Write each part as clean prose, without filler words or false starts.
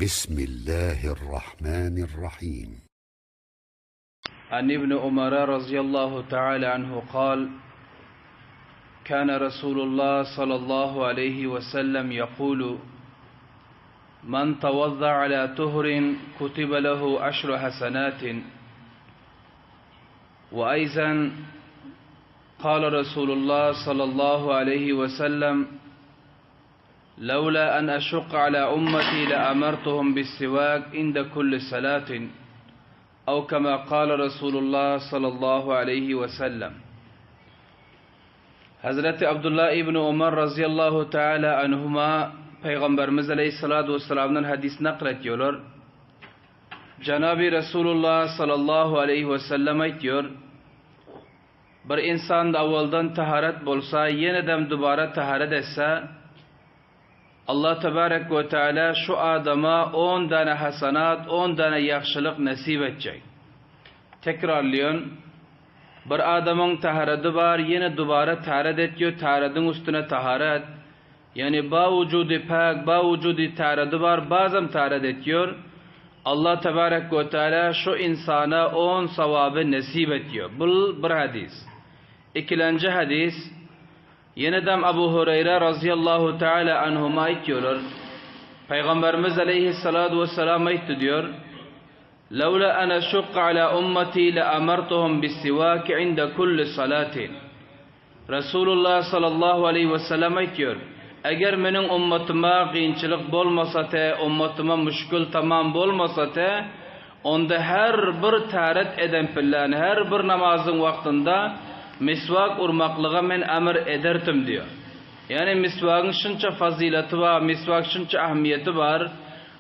بسم الله الرحمن الرحيم عن ابن عمر رضي الله تعالى عنه قال كان رسول الله صلى الله عليه وسلم يقول من توضع على طهر كتب له عشر حسنات وأيضا قال رسول الله صلى الله عليه وسلم لولا أن أشق على أمتي لأمرتهم بالسواك عند كل صلاة أو كما قال رسول الله صلى الله عليه وسلم Hazreti Abdullah ibn Umar radıyallahu teala anhuma Peygamberimiz aleyhissalatu vesselam'dan hadis naklediyorlar. Cenab-ı Resulullah sallallahu aleyhi ve sellem aytıyor. Bir insanda awaldan taharet bolsa, yeniden dubara taharet etse, Allah tebarek ve teala şu adama 10 tane hasanat, 10 tane yaxşılık nasip edecek. Tekrarlıyorsun. Bir adamın tahareti var, yine dubara taharet ediyor, taharetin üstüne taharet. Yani ba vücudu pak, ba vücudu tahareti var, bazen taharet ediyor. Allah tebarek ve teala şu insana 10 savabı nasip ediyor. Bu bir hadis. İkilenci hadis, yeniden Abu Hureyre radıyallahu teala anhuma aytıyorlar. Peygamberimiz aleyhissalatu vesselam aytdı diyor. لولا أن أشق على أمتي لأمرتهم بالسواك عند كل صلاة. Resulullah sallallahu aleyhi ve sellem aytıyor. Eger meniň ummatyma kynçylyk bolmasa te, ummatyma müşkül tamam bolmasa te, onda her bir täret eden pillan, her bir namazyň wagtynda miswak urmaklyga men emir ederdim diyor. Yani miswagyň şunça fazileti bar, miswak şunça ähmiýeti bar.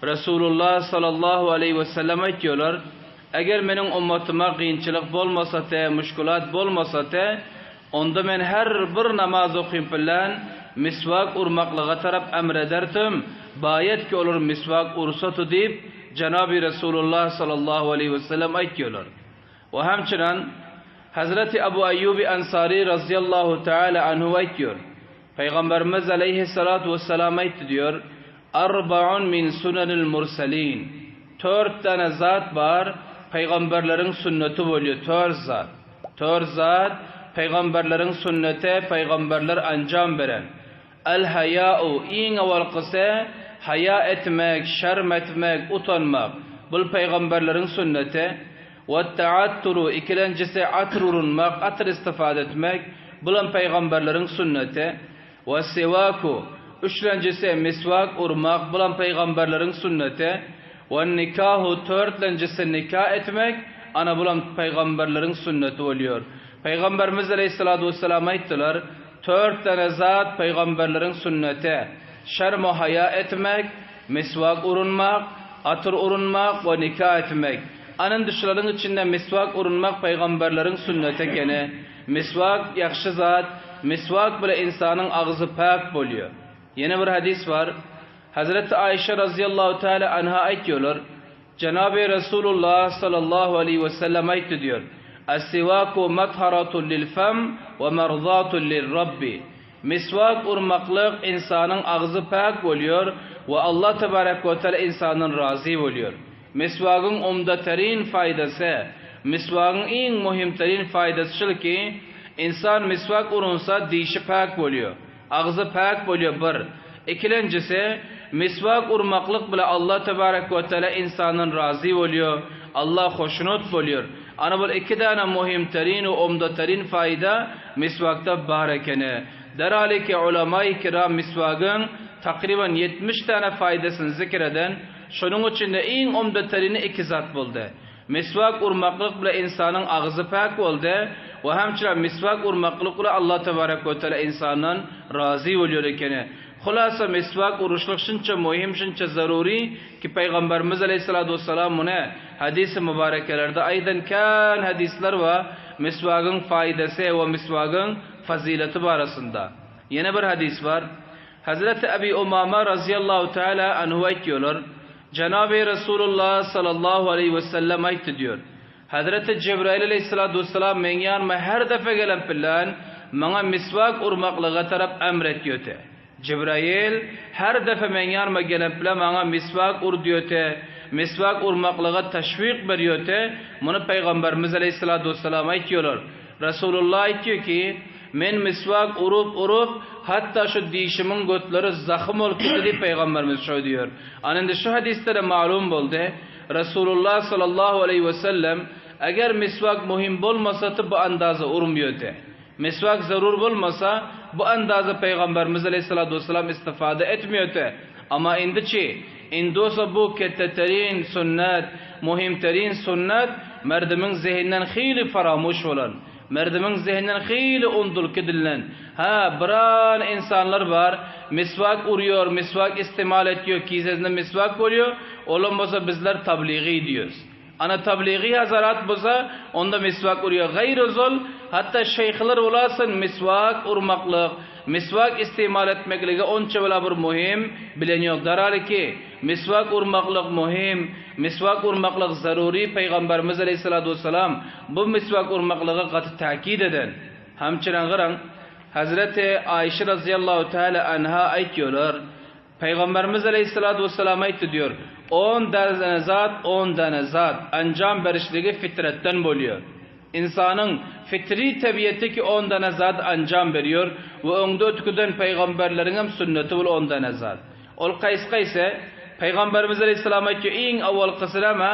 Resulullah sallallahu aleyhi ve sellem aýtýarlar, eger meniň ummatyma kynçylyk bolmasa te, müşkülat bolmasa te, onda men her bir namaz okuyup bilen miswak urmaklyga tarap emr ederdim. Bayet ki olur miswak ursatu deyip Cenab-ı Resulullah sallallahu aleyhi ve sellem aýtýarlar. Ve hemçinen Hazreti Ebu Eyyub Ensari radıyallahu teala anhu aýtýar. Peygamberimiz aleyhissalatu vesselam aýtdy diyor. Arba'un min sunanil mursalin. Dört tane zat var. Peygamberlerin sünneti oluyor. Dört zat. Dört zat peygamberlerin sünnete peygamberler ancam veren. El haya'u iň awalkysy haya etmek, şerm etmek, utanmak. Bu peygamberlerin sünneti. Ve ta'atturu ikilencisi atr urunmak, atr istifade etmek. Bulan peygamberlerin sünneti. Ve sivaku üçlencisi misvak urmak. Bulan peygamberlerin sünneti. Ve nikahu dörtlencisi nikah etmek. Ana bulan peygamberlerin sünneti oluyor. Peygamberimiz Aleyhisselatü Vesselam ayttılar. Dört tane zat peygamberlerin sünneti. Şerm haya etmek, misvak urunmak, atır urunmak ve nikah etmek. Anın dışların içinde misvak urunmak peygamberlerin sünneti gene. Misvak yakşı zat, misvak bile insanın ağzı pak boluyor. Yine bir hadis var. Hazreti Ayşe radıyallahu teala anha aytıyorlar. Cenab-ı Resulullah sallallahu aleyhi ve sellem aytdı diyor. Es-sivaku matharatun lil fem ve merzatun lil rabbi. Misvak urmaklık insanın ağzı pak oluyor ve Allah tebarek ve teala insanın razı oluyor. Misvakın umdaterin faydası, misvakın en muhimterin faydası şul ki, insan misvak urunsa dişi pak oluyor. Ağzı pak oluyor bir. İkincisi, misvak urmaklık bile Allah tebarek ve teala insanın razı oluyor. Allah hoşnut oluyor. Ana bu iki tane muhimterin ve umdaterin fayda misvakta bar ekeni. Derhal ki ulema-i kiram misvakın takriben 70 tane faydasını zikreden, şunun içinde en umdaterini iki zat buldu. Misvak urmaklık bile insanın ağzı pak oldu ve hemçire misvak urmaklık bile Allah tebarek ve teala insanın razı oluyor ekeni. Hulasa misvak uruşluk şunça muhim, şunça zaruri ki Peygamberimiz Aleyhisselatü Vesselam buna hadis-i mübarekelerde aydan kan hadisler ve misvakın faydası ve misvakın fazileti barasında. Yine bir hadis var. Hazreti Ebi Umama radıyallahu teala anhu aytıyorlar. Cenab-ı Resulullah sallallahu aleyhi ve sellem aytdı diyor. Hazreti Cebrail aleyhissalatu vesselam men yanıma her defa gelen filan bana misvak urmaklığa taraf emretiyordu. Jibrail her depe meň ýanyma gelip bile maňa miswak ur diýöte, miswak urmaklyga teşwik berýöte, muny Pygamberimiz aleýhissalatu wessalam aýtýolar. Resulullah aýtýo ki, Men miswak urup-urup, hatda şu dişimiň götleri zahym bolup gitdi diýip Pygamberimiz şoý diýýär. Ana indi şu hadysda-da malum boldy, Resulullah sallallahu aleýhi wesellem eger miswak muhim bolmasady bu andaza urmýöte. Miswak zerur bolmasa, bu andaza Pygamberimiz aleýhissalatu wessalam istifada etmeýärdi. Amma indi-çi? Indi bolsa bu ketteterin sünnet, muhimterin sünnet merdimiň zehininden hili faramuş bolan, merdimiň zehininden hili undulyp gidilnen. Hä, biran insanlar bar, miswak urýar, miswak istimal etýär, kisesinde miswak bolýar, olam bolsa bizler tabligy diýýäs. Ana tabligy hazarat bolsa, onda miswak urýar. Gaýry ozal, hatda şeýhler bolasyn miswak urmaklyk, miswak istimal etmeklige onça bela bir muhim bilen ýok. Daraliki, miswak urmaklyk muhim, miswak urmaklyk zarury Pygamberimiz aleýhissalatu wessalam bu miswak urmaklyga gaty täkit eden. Hemçinen garaň, Hazreti Aýşe razyýallahu teala anha aýtýarlar, Pygamberimiz aleýhissalatu wessalam aýtdy diýýär, On däne zat, on däne zat, enjam berişligi fitretden bolýar. Ynsanyň fitri tebiýeti ki on däne zat enjam berýär we öňde ötükiden pygamberleriňem sünneti bul on däne zat. Ol kaýsy kaýsy? Pygamberimiz aleýhissalam aýtýar, iň awalkysy näme?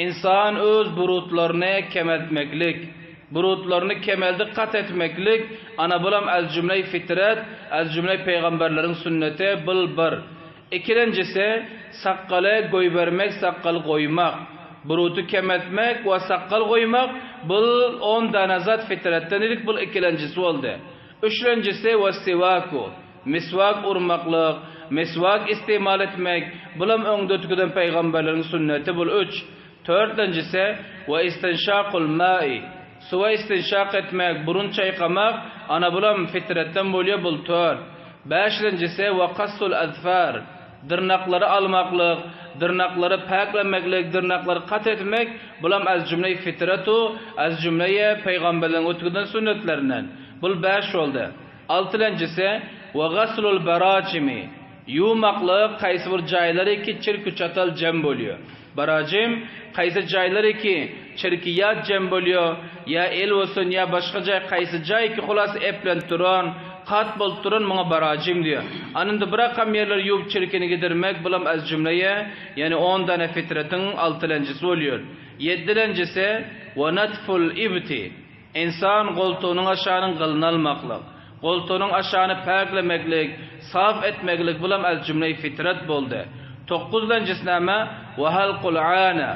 Ynsan öz burutlaryny kemeltmeklik. Burutlaryny kemeldi kat etmeklik, ana bulam az jümleý fitret, az jümleý pygamberleriň sünneti, bul bir. Ikilenjisi, sakgaly goýbermek, sakgal goýmak. Buruty kemeltmek we sakgal goýmak, bul on dana zat fitretden diýdik, bul ikilenjisi boldy. Üçlenjisi, we siwaku, miswak urmaklyk, miswak istimal etmek, bulam öňde tükeden pygamberleriň sünneti, bul üç. Dördünjisi, we istinşakul ma'i, suwa istinşak etmek, burun çaýkamak, ana bulam fitretden bolýar, bul tört. Bäşinjisi, we kassul azfar, dyrnaklary almaklyk, dyrnaklary päklemeklik, dyrnaklary kat etmek, bulam az jümleý fitretu, az jümleýe pygamberleriň ötgüden sünnetlerinden. Bul bäş boldy. Altynjysy, we gaslul barajimi, ýuwmaklyk, haýsy bir jaýlary ki çirki-çatal jem bolýar. Barajym, kaýsy jaýlar ki, çirki ýat jem bolýo, ýa el bolsun, ýa başga jaý, kaýsy jaý ki hulasy eplenip duran, kat bolup duran muňa barajym diýýär. An indi birakam ýerleri ýuwup çirkini gidirmek bulam az jümleýe, ýagny on däne fitretiň altylenjisi bolýar. Ýedilenjisi, we natful ibti, ynsan goltugynyň aşagynyň gylyny almaklyk, goltugynyň aşagyny päklemeklik, saf etmeklik bulam az jümleýi fitret boldy. Dokuzlanjysy näme? Wa halkul ana,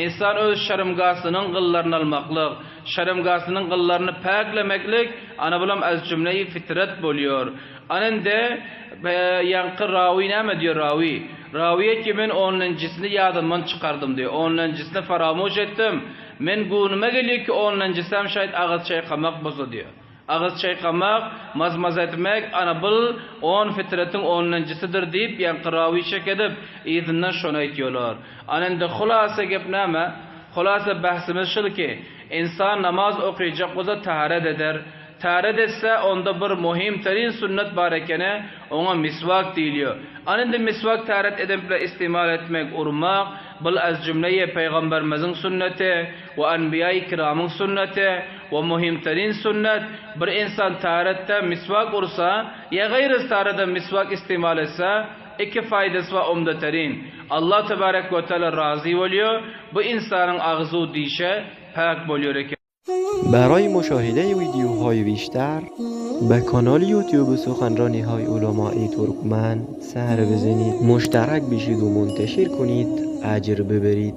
ynsan öz şermgasynyň gyllaryny almaklyk, şermgasynyň gyllaryny päklemeklik, ana bulam az jümleýi fitret bolýar. Ana indi ýaňky rawy näme diýýär rawy? Rawy aýtýar men onlanjysyny ýadymdan çykardym diýýär. Onlanjysyny faramuş etdim. Men göwnüme gelýär ki onlanjysam şaýt agyz çaýkamak bolsa diýýär. Agyz çaýkamak, maz-maz etmek, ana bul on fitretiň onunjysydyr diýip, ýaňky rawy şek edip, yzyndan şony aýtýarlar. Ana indi hulasa gep näme? Hulasa bähsimiz şul ki, ynsan namaz okyjak bolsa täret eder. Täret etse, onda bir muhim terin sünnet bar ekeni, oňa miswak diýilýär. Ana indi miswak täret edip bile istimal etmek, urmak, bul az jümleýe pygamberimiziň sünneti we anbiýaýy kiramyň sünneti. We muhimterin sünnet, bir insan täretde miswak ursa, ýa gaýry tärede miswak istimal etse, iki faýdasy bar umdeterin. Allah tebarek we teala razy bolýar, bu insanyň agzy dişe päk bolýar eken. برای مشاهده ویدیوهای بیشتر به کانال یوتیوب سخنرانی های علمای ترکمن سر بزنید مشترک بشید و منتشر کنید اجر ببرید.